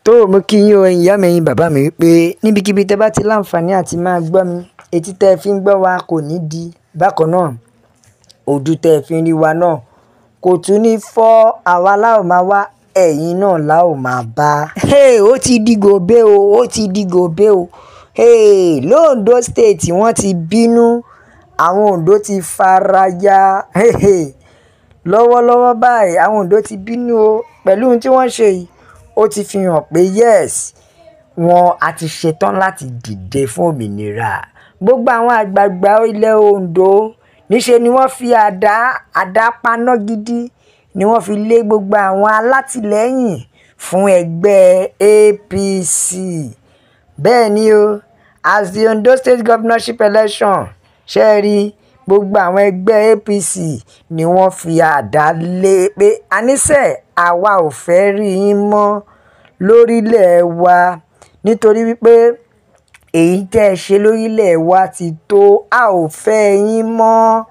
Tó mo kí yín o, ẹ̀yin ìyá mi, ẹ̀yin bàbá mi, wípé níbikíbi tẹ́ bá ti láǹfààní àti máa gbọ́ mi, etí tẹ́ fi ń gbọ́ wa kò ní di bákan náà, ojú tẹ́ fi ń rí wa náà kò tún ní fọ́. Àwa la ò máa wá, ẹ̀yin náà la ò máa bá. Hey, ó ti di gòbé o, ó ti di gòbé o. Hey, l'Ondo State wọ́n ti bínú, àwọn Ondo ti faraya. Hey, hey. Lọ́wọ́lọ́wọ́ báyìí àwọn Ondo ti bínú o pẹ̀lú ohun tí wọ́n ṣe yìí. Ó ti fi hàn pé yes, wọn a ti ṣetán láti dìde fún òmìnira. Gbogbo àwọn àgbààgbà ilẹ̀ Ondo níṣe ni wọ́n fi àdá paná gidi ni wọ́n fi lé gbogbo àwọn alátìlẹ́yìn fún ẹgbẹ́ APC. Bẹ́ẹ̀ ni o, as the Ondo State governorship election ṣe rí, gbogbo àwọn ẹgbẹ́ APC ni wọ́n fi àdá lé pé àníṣe àwa ò fẹ́ rí yín mọ́ lórílẹ̀ wa, nítorí wípé èyí tẹ́ ẹ ṣe lórílẹ̀ wa ti tó, a ò fẹ́ yín mọ́.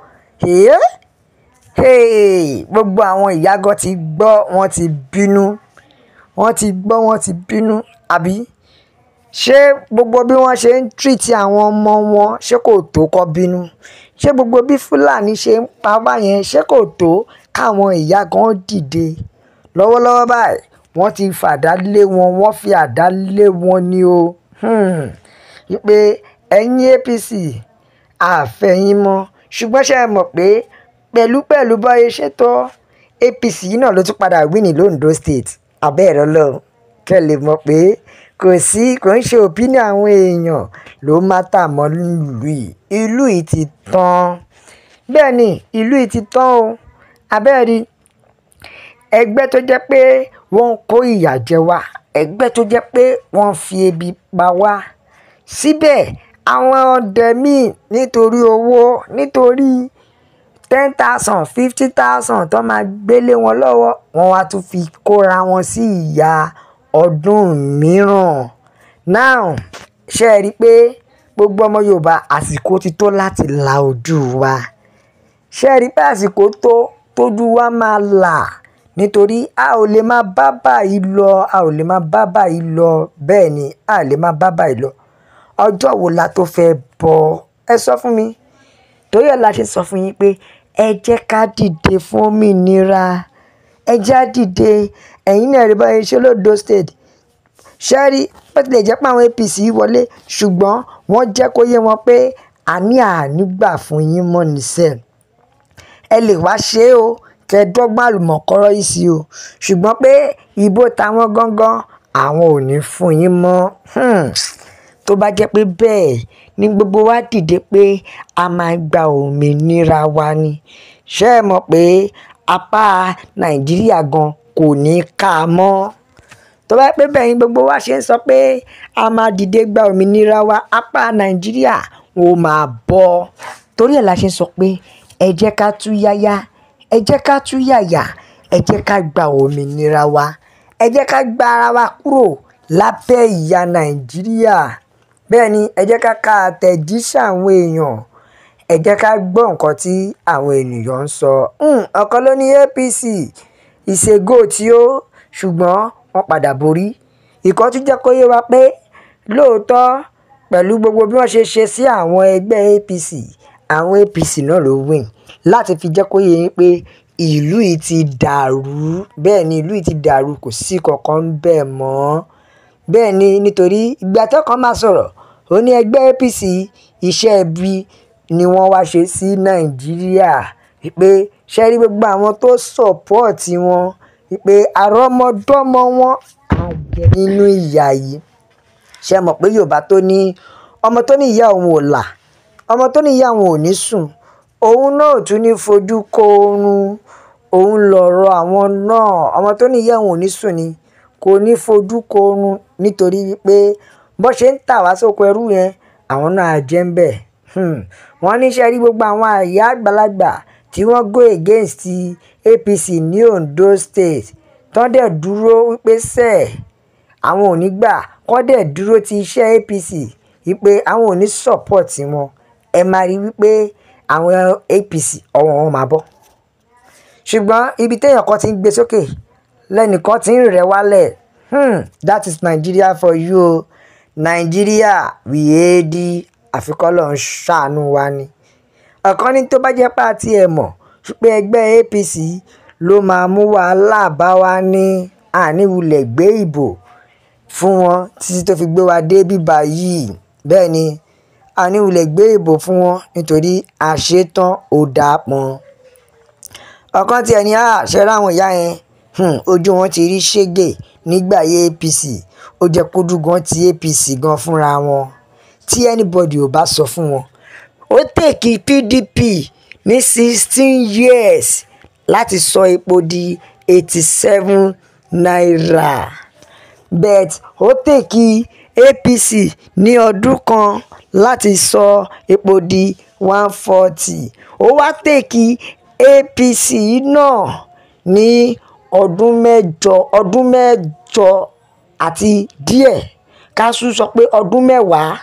Hey, gbogbo àwọn ìyá gan ti gbọ́, wọ́n ti bínú, wọ́n ti gbọ́, wọ́n ti bínú. Àbí ṣé gbogbo bí wọ́n ṣe ń treat àwọn ọmọ wọn, ṣé kò tó kó bínú? Ṣé gbogbo bí Fúlàní ṣe ń pa wá yẹn, ṣé kò tó káwọn ìyá gan dìde? Lọ́wọ́lọ́wọ́ báyìí wọ́n ti fàdá lé wọn, wọ́n fi àdá lé wọn ni o. Wípé ẹ̀yin APC, a fẹ́ yín mọ́. Ṣùgbọ́n ṣé ẹ mọ̀ pé pẹ̀lú báyìí ṣe tó, APC yìí náà ló tún padà win ní l'Ondo State. Àbẹ́ ẹ̀rọ lọ, kẹ́ lè mọ̀ pé kò sí, kò ń ṣe opinion àwọn èèyàn ló matter mọ́ nílùú yìí. Ìlú yìí ti tán. Bẹ́ẹ̀ ni, ìlú yìí ti tán o. Àbẹ́ rí, ẹgbẹ́ tó jẹ́ pé wọ́n ń kó ìyà jẹ wá, ẹgbẹ́ tó jẹ́ pé wọ́n fi ebi pa wá. Síbẹ̀ àwọn ọdẹ míì nítorí owó, nítorí 10,000, 50,000 tó máa gbé lé wọn lọ́wọ́, wọ́n wá tún fi kóra wọn sí ìyà ọdún mìíràn. Now, ṣé ẹ rí pé gbogbo ọmọ Yorùbá, àsìkò ti tó láti la ojú wa? Ṣé ẹ rí pé àsìkò tó tójú wa máa là? Nítorí a ò lè máa bá báyìí lọ, a ò lè máa bá báyìí lọ. Bẹ́ẹ̀ ni, a lè máa bá báyìí lọ. Ọjọ́ wo la tó fẹ́ bọ́? Ẹ sọ fún mi. Torí ẹ la ṣe sọ fún yín pé ẹ jẹ́ ká dìde fún òmìnira. Ẹ jẹ́ á dìde. Ẹ̀yin náà rí báyìí ṣe l'Ondo State. Ṣé ẹ rí, bó tilẹ̀ jẹ́ pé àwọn APC wọlé, ṣùgbọ́n wọ́n jẹ́ kó yé wọn pé àní àní gbà fún yín mọ́ níṣẹ́. Ẹ lè wá ṣe o, kẹ́ dọ́gbọ́n àlùmọ̀kọ́rọ́ yìí sí o. Ṣùgbọ́n pé ìbò táwọn gangan, àwọn ò ní fún yín mọ́. Tó bá jẹ́ pé bẹ́ẹ̀ ni gbogbo wa dìde pé a máa gba òmìnira wa ni, ṣé ẹ mọ̀ pé apá Nàìjíríà gan kò ní ká mọ́? Tó bá jẹ́ pé bẹ́ẹ̀ ni gbogbo wa ṣe ń sọ pé a máa dìde gba òmìnira wa, apá Nàìjíríà ó máa bọ́. Torí ẹ la ṣe ń sọ pé ẹ jẹ́ ká tú yáyá, ẹ jẹ́ ká tú yàyà, ẹ jẹ́ ká gba òmìnira wa, ẹ jẹ́ ká gba ara wa kúrò lábẹ́ ìyà Nàìjíríà. Bẹ́ẹ̀ ni, ẹ jẹ́ ká ka àtẹ̀jíṣẹ́ àwọn èèyàn, ẹ jẹ́ ká gbọ́ nǹkan tí àwọn ènìyàn ń sọ. Ọ̀kan ló ní APC is a go tí ó, ṣùgbọ́n wọ́n padà borí. Ìkan tún jẹ́ kó yé wa pé lóòótọ́ pẹ̀lú gbogbo bí wọ́n ṣe ṣe sí àwọn ẹgbẹ́ APC, àwọn APC náà ló win. Láti fi jẹ́ kó yé yín pé ìlú yìí ti dàrú. Bẹ́ẹ̀ ni, ìlú yìí ti dàrú, kò sí kankan bẹ́ẹ̀ mọ́. Bẹ́ẹ̀ ni, nítorí ìgbà tí ọ̀kan máa sọ̀rọ̀, ó ní ẹgbẹ́ APC iṣẹ́ ibi ni wọ́n wá ṣe sí Nàìjíríà. Wípé ṣé rí gbogbo àwọn tó support wọn, wípé àrọ́mọdọ́mọ wọn á jẹ nínú ìyà yìí. Ṣé ẹ mọ̀ pé Yorùbá tó ní ọmọ tó ní ìyá òun ò là, ọmọ tó ní ìyá òun ò ní sùn, òun náà ò tún ní fojú ko oorun, òun lọ̀rọ̀ àwọn náà. Ọmọ tó ní ìyá òun ò ní sùn ni kò ní fojú ko oorun, nítorí wípé bó ṣe ń tà wá sóko ẹrú yẹn, àwọn náà á jẹ́ ń bẹ̀. Wọ́n ní ṣé rí gbogbo àwọn ìyá àgbàlagbà tí wọ́n go against APC ní Ondo State, tán dẹ̀ dúró wípé sẹ́ àwọn ò ní gbà, kọ́ dẹ̀ dúró ti iṣẹ́ APC wípé àwọn ò ní support wọn. Ẹ máa rí wípé àwọn APC ọwọ́ wọn máa bọ́. Ṣùgbọ́n ibi tí èèyàn kan ti ń gbé sókè, lẹ́nìkan tí ń rẹ̀ wálẹ̀. That is Nigeria for you o. Nigeria wìyéèdì, àfikọ́lọ̀ ń ṣàánú wa ni. Ọ̀kan ní tó bá jẹ́ pé àti ẹ̀ mọ̀ pé ẹgbẹ́ APC ló máa mú wàhálà bá wa ní àníwulẹ̀ gbé ìbò fún wọn títí tó fi gbé wa dé bíbá yìí. Bẹ́ẹ̀ ni, àníwulẹ̀ gbé ìbò fún wọn nítorí àṣetán ò dáa pọn. Ọ̀kan tiẹ̀ ní àṣẹ ráwọn ìyá yẹn, ojú wọn ti rí ṣégè nígbà ayé APC. Ó jẹ́ kójú gan ti APC gan fúnra wọn tí anybody ò bá sọ fún wọn. Ó take PDP ní 16 years láti sọ epo di ₦87, but ó take APC ní ọdún kan láti sọ epo di 140. Ó wá take APC náà ní ọdún mẹ́jọ, ọdún mẹ́jọ àti díẹ̀, ká sọ pé ọdún 10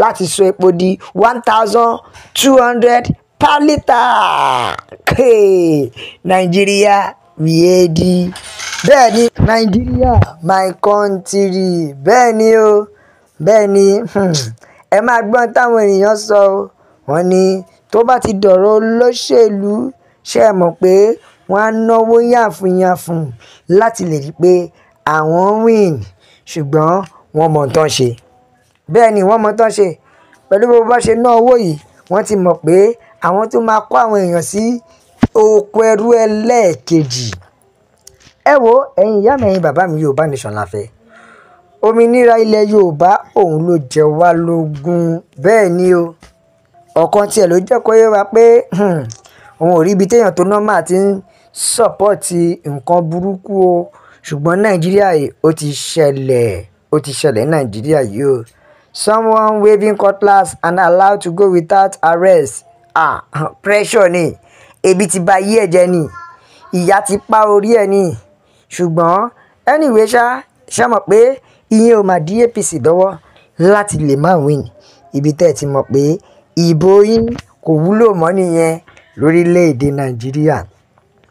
láti sọ epo di 1,200 per litre. Nàìjíríà wìyéèdì. Bẹ́ẹ̀ ni, Nàìjíríà my country. Bẹ́ẹ̀ ni o, bẹ́ẹ̀ ni. Ẹ máa gbọ́n táwọn ènìyàn sọ o. Wọ́n ní tó bá ti dọ̀rọ̀ olóṣèlú, ṣé ẹ mọ̀ pé wọ́n á náwó yàfùnyàfùn láti lè rí i pé àwọn win, ṣùgbọ́n wọ́n mọ̀ tán ṣe. Bẹ́ẹ̀ ni, wọ́n mọ̀ tán ṣe. Pẹ̀lú bí wọ́n bá ṣe ná owó yìí, wọ́n ti mọ̀ pé àwọn tó máa kó àwọn èèyàn sí oko ẹrú ẹlẹ́ẹ̀kejì. Ẹ wo, ẹ̀yin ìyá mi, ẹ̀yin bàbá mi, Yorùbá Nation la fẹ́. Òmìnira ilẹ̀ Yorùbá òun ló jẹ wá lógún. Bẹ́ẹ̀ ni o. Ọ̀kan tiẹ̀ ló jẹ́ kó yé wa pé òun ò rí ibi téèyàn tó normal ti ń support nǹkan burúkú o. Ṣùgbọ́n Nàìjíríà yìí, ó ti ṣẹlẹ̀, ó ti ṣẹlẹ̀ ní Nàìjíríà yìí o. Someone waving cutlass and allowed to go without arrest. Ah, pressure ni. Ebi ti ba ayé ẹ̀ jẹ́ ni. Ìyà ti pa orí ẹ ni. Ṣùgbọ́n anyway ṣá, ṣé mọ̀ pé ìyẹn ò máa dí APC lọ́wọ́ láti lè má win. Ibi tẹ́ ẹ ti mọ̀ pé ìbò yín kò wúlò mọ́ nìyẹn lórílẹ̀ èdè Nàìjíríà.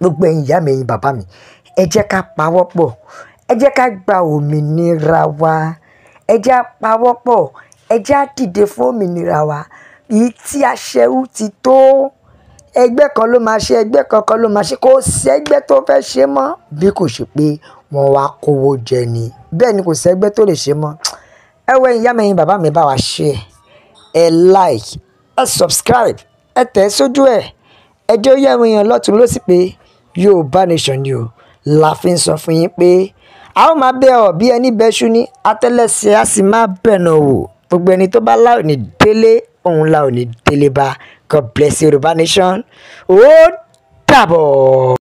Gbogbo ẹ̀yin ìyá mi, ẹ̀yin bàbá mi, ẹ jẹ́ ká pawọ́pọ̀. Ẹ jẹ́ ká gba òmìnira wa. Ẹ jẹ́ á pawọ́pọ̀. Ẹ jẹ́ á dìde fún òmìnira wa. Èyí tí a ṣẹrú ti tó. Ẹgbẹ́ kan ló máa ṣe, ẹgbẹ́ kan kan ló máa ṣe. Kò sí ẹgbẹ́ tó fẹ́ ṣe mọ́ bí kò ṣe pé wọ́n wá kówó jẹ ni. Bẹ́ẹ̀ ni, kò sí ẹgbẹ́ tó lè ṣe mọ́. Ẹ wo, ẹ̀yin ìyá mi, ẹ̀yin bàbá mi, bá wa share, ẹ like, ẹ subscribe, ẹ tẹ̀ sójú ẹ̀. Ẹ jẹ́ ó yé àwọn èèyàn lọ́tùn lósì pé Yorùbá Nation ni o. La fi ń sọ fún yín pé a ó máa bẹ̀ ọ́ bí ẹni bẹ́ṣú ní àtẹ́lẹsẹ̀, á sì máa bẹ̀nà wò. Gbogbo ẹni tó bá lá ò ní délé, òun la ò ní délé bá. God bless Yorùbá Nation. Ó dàbọ̀.